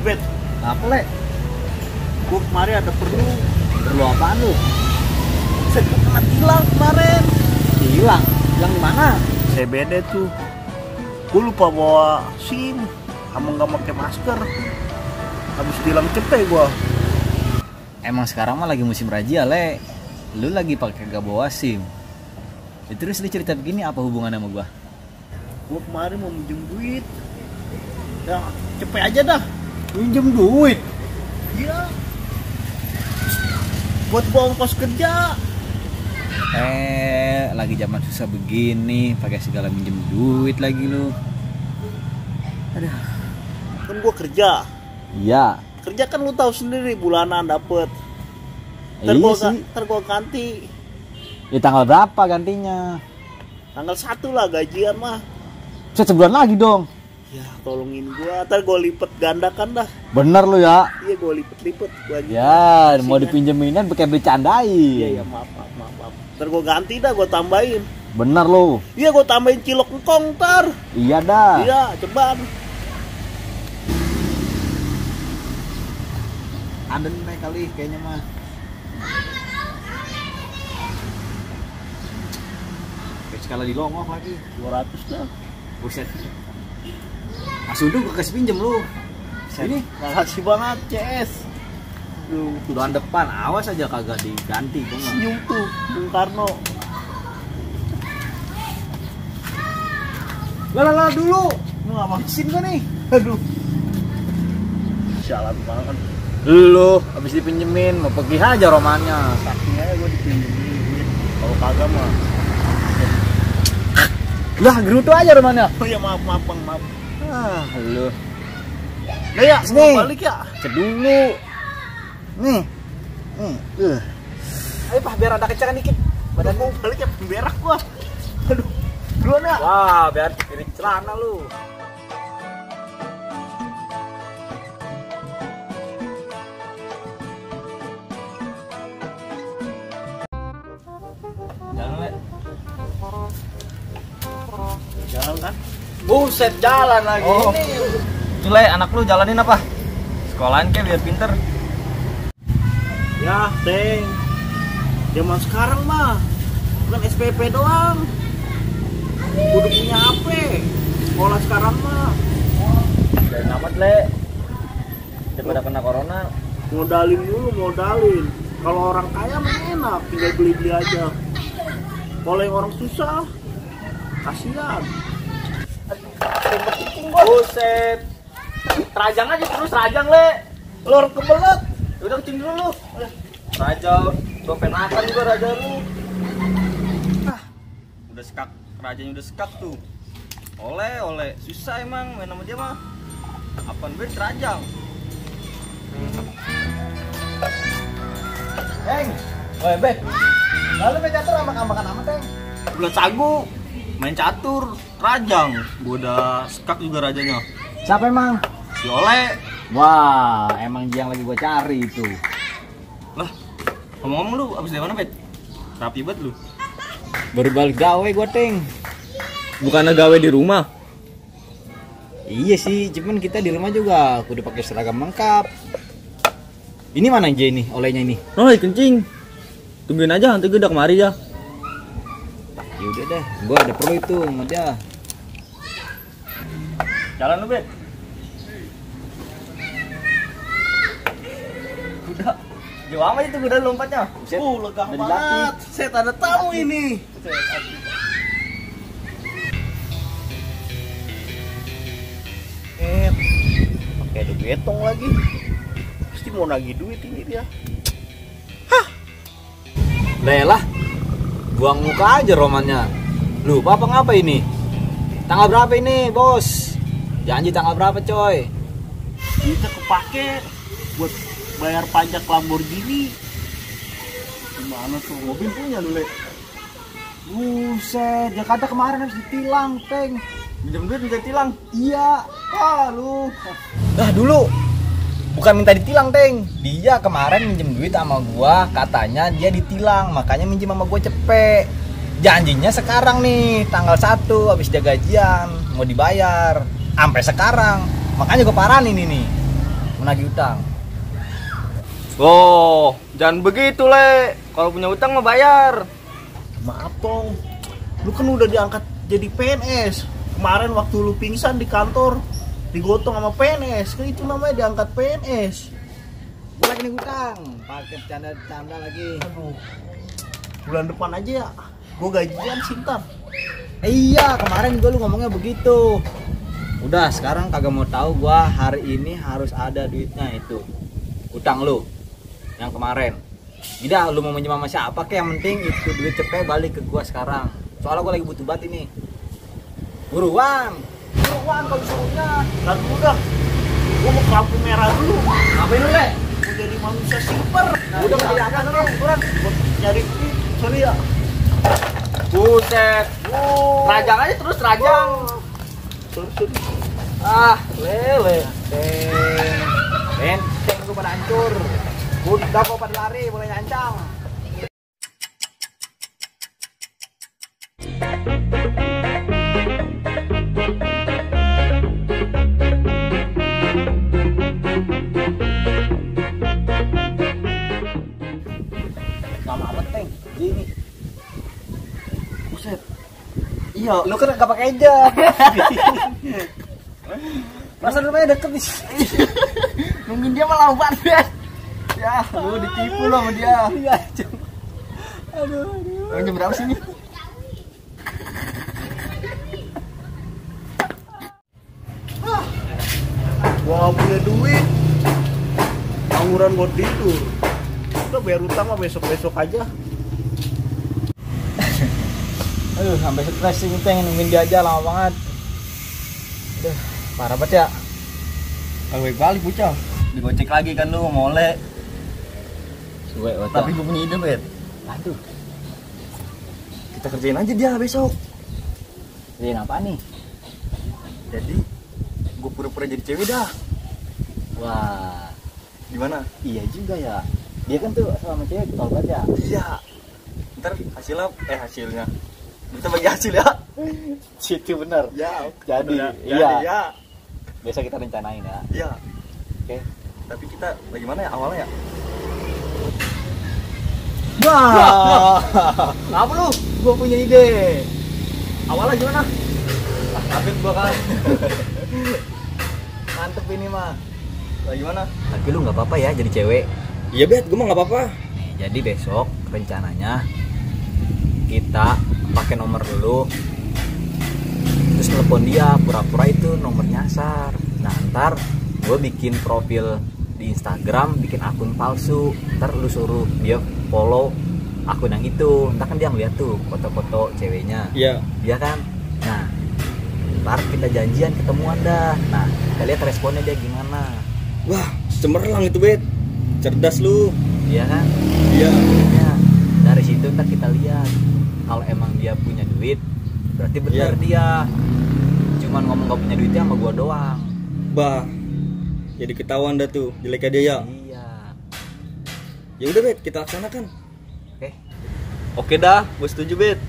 Bet. Apa, Le? Gue kemarin ada perlu. Perlu apaan lu? Saya kena tilang kemarin. Hilang? Hilang di mana? CBD tuh. Gue lupa bawa SIM sama nggak pakai masker. Habis tilang cepet gue. Emang sekarang mah lagi musim razia, Le. Lu lagi pakai gak bawa SIM. Ya, terus lu cerita begini apa hubungannya sama gua? Gue kemarin mau minjem duit. Ya cepet aja dah. Pinjem duit? Iya. Buat bawa ongkos kerja. Lagi zaman susah begini, pakai segala minjem duit lagi lu. Aduh. Kan gue kerja. Iya. Kerja kan lu tahu sendiri bulanan dapet. Iya sih. Ntar gua ganti. Ya tanggal berapa gantinya? Tanggal 1 lah gajian mah. Sebulan lagi dong. Ya tolongin gua, ntar gua lipet gandakan dah. Bener lu ya. Iya gua lipet gua aja. Ya, mau dipinjeminan pakai bercandain. Iya maaf. Ntar gua ganti dah, gua tambahin. Bener lu. Iya gua tambahin cilok engkong ntar. Iya dah. Iya ceban. Ada nih kali kayaknya mah. Skala di longok lagi 200 dah. buset. Mas Udu gak kasih pinjem lu. Ini makasih banget CS. Duh, bulan depan awas aja kagak diganti gua mah. senyum tuh Bung Karno. Lah dulu. Lu nggak mau Izin gua nih. aduh. Sialan banget. Lu habis dipinjemin mau pergi aja romannya. Saking aja gua dipinjemin duit. Kalau kagak mah. Lah gerutu aja romannya. Oh ya maaf Bang, maaf. Ah, lu. Nah ya, Sini. mau balik ya. Cek dulu. Nih. Ayo Pak biar ada kencangan dikit. Badan mau balik ya, berak gua. Aduh. Duluan ya. Wah, biar kiri celana lu. Jalan, Le. Jalan kan? Buset, jalan lagi. Oh. Ini Le, anak lu jalanin apa? Sekolahin kayak biar pinter. Ya, Teng. Zaman sekarang mah bukan SPP doang. Udah punya HP. Sekolah sekarang mah Dari amat, Le. Daripada kena corona. modalin dulu, modalin. Kalau orang kaya mah enak, tinggal beli-beli aja. Kalau yang orang susah, kasihan. Buset. Rajang aja terus, rajang, Le. Lor kebelet. Udah kencing dulu lu. Raja, dopen makan juga raja lu. Udah sekak, rajanya udah sekak tuh. Oleh, susah emang main sama dia mah. Apaan gue rajang. Teng, woi Bek. Lalu main catur makan amat, Teng. Bulan sagu, main catur, rajang. Gue udah sekak juga rajanya. Siapa emang? Si Oleh. Wah, emang dia yang lagi gue cari itu. Lah, ngomong-ngomong lu abis dari mana, Bet? Rapi banget lu. Baru balik gawe gue, Teng. Bukannya gawe di rumah? Iya sih, cuman kita di rumah juga udah pakai seragam lengkap. Ini mana aja ini, olehnya ini? Oh, kencing. Tungguin aja, nanti gue udah kemari ya. Ya udah deh, gue ada perlu itu sama dia. Jalan lu, Bet. Udah, jauh amat itu udah lompatnya. Lega banget. Saya tanda tamu ini. Pakai ada betong lagi. Pasti mau nagih duit ini dia. Lah, buang muka aja romannya. Lupa apa ngapa ini? Tanggal berapa ini, Bos? Janji tanggal berapa, coy? Duitnya kepake buat bayar pajak Lamborghini. Gimana tuh? Mobil punya lu, Le. Buset, Jakarta kemarin harus ditilang, Teng. Minjem duit minta tilang? Iya. Wah, lu. Nah, dulu bukan minta ditilang, Teng. Dia kemarin minjem duit sama gua, katanya dia ditilang, makanya minjem sama gua cepet. Janjinya sekarang nih, tanggal 1 habis dia gajian, mau dibayar. Sampai sekarang. Makanya gua paranin ini. menagih utang. Oh, jangan begitu, Le. Kalau punya utang mah bayar. Maaf Tong, lu kan udah diangkat jadi PNS. Kemarin waktu lu pingsan di kantor digotong sama PNS, kan itu namanya diangkat PNS. Gue lagi nih utang, pakai canda-canda lagi. Aduh, bulan depan aja ya, gue gajian sih ntar. Iya, kemarin gue lu ngomongnya begitu. Udah, sekarang kagak mau tahu gua hari ini harus ada duitnya itu. Utang lu yang kemarin. Tidak, lu mau minjem sama siapa kek, yang penting itu duit cepet balik ke gua sekarang. Soalnya gua lagi butuh banget ini. Buruan kalau disuruhnya. Dan udah, gue mau ke lampu merah dulu. Ngapain lu, Le? Mau jadi manusia super. Udah mau jadi apa lu? Kurang, buat nyari duit. Sorry ya. Buset. Rajang aja terus rajang. Sorry. Ah, lele. Benteng gua pada hancur. Udah kok pada lari, mulai nyancang. Lama amat, Teng. Gini. Buset. Iya, lu kan gak pakai aja. Masa rumahnya deket nih. Nungguin dia malah banget. Ya, lu ditipu lo sama dia. Iya, aduh. Jam berapa sih ini? Gua gak punya duit, angguran buat tidur. Udah bayar utang mah besok-besok aja. Aduh, sampai stres sih, pengen nungguin dia aja lama banget. Aduh, parah banget ya. Kalau balik bocah, digocek lagi kan lu mole. Tapi gue punya ide, Bet. Aduh. Kita kerjain aja dia besok. Kerjain apa nih? Jadi gue pura-pura jadi cewek dah. Wah, gimana? Iya juga ya. Dia kan tuh sama cewek tau banget ya. Iya. Ntar hasilnya kita bagi hasil ya. Situ bener. Ya, Jadi, iya. Ya. Biasa kita rencanain ya. Iya. Oke. Tapi kita bagaimana ya awalnya ya? Wah. Ngapa lu? Gua punya ide. Awalnya gimana? Kaget gua kan. Mantep ini mah. Bagaimana? Tapi lu nggak apa-apa ya jadi cewek. Iya, Bet, gua mah nggak apa-apa. Jadi besok rencananya kita pakai nomor dulu, terus telepon dia, pura-pura itu nomor nyasar. Nah, ntar gue bikin profil di Instagram, bikin akun palsu, ntar lu suruh dia follow akun yang itu, ntar kan dia ngeliat tuh foto-foto ceweknya. Iya. Iya kan? Nah, ntar kita janjian ketemuan dah. Nah, kita lihat responnya dia gimana. Wah, cemerlang itu, Bet. Cerdas lu. Iya kan? Iya. Ya, dari situ ntar kita lihat kalau emang dia punya duit, berarti benar dia. Cuman ngomong gak punya duitnya sama gua doang. Bah, jadi ketahuan dah tuh jeleknya dia ya. Iya. Ya udah, Bet, kita laksanakan. Oke dah, gue setuju, Bet.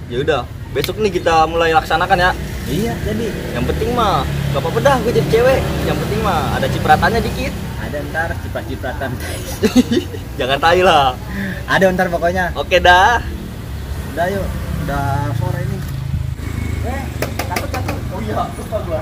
Ya udah, besok nih kita mulai laksanakan ya. Iya, jadi. Yang penting mah gak apa-apa dah gue jadi cewek. Yang penting mah ada cipratannya dikit. Ada ntar ciprat-cipratan. Jangan tai lah. Ada ntar pokoknya. Oke dah. Udah yuk, udah sore ini. Satu. Oh iya, lupa gua.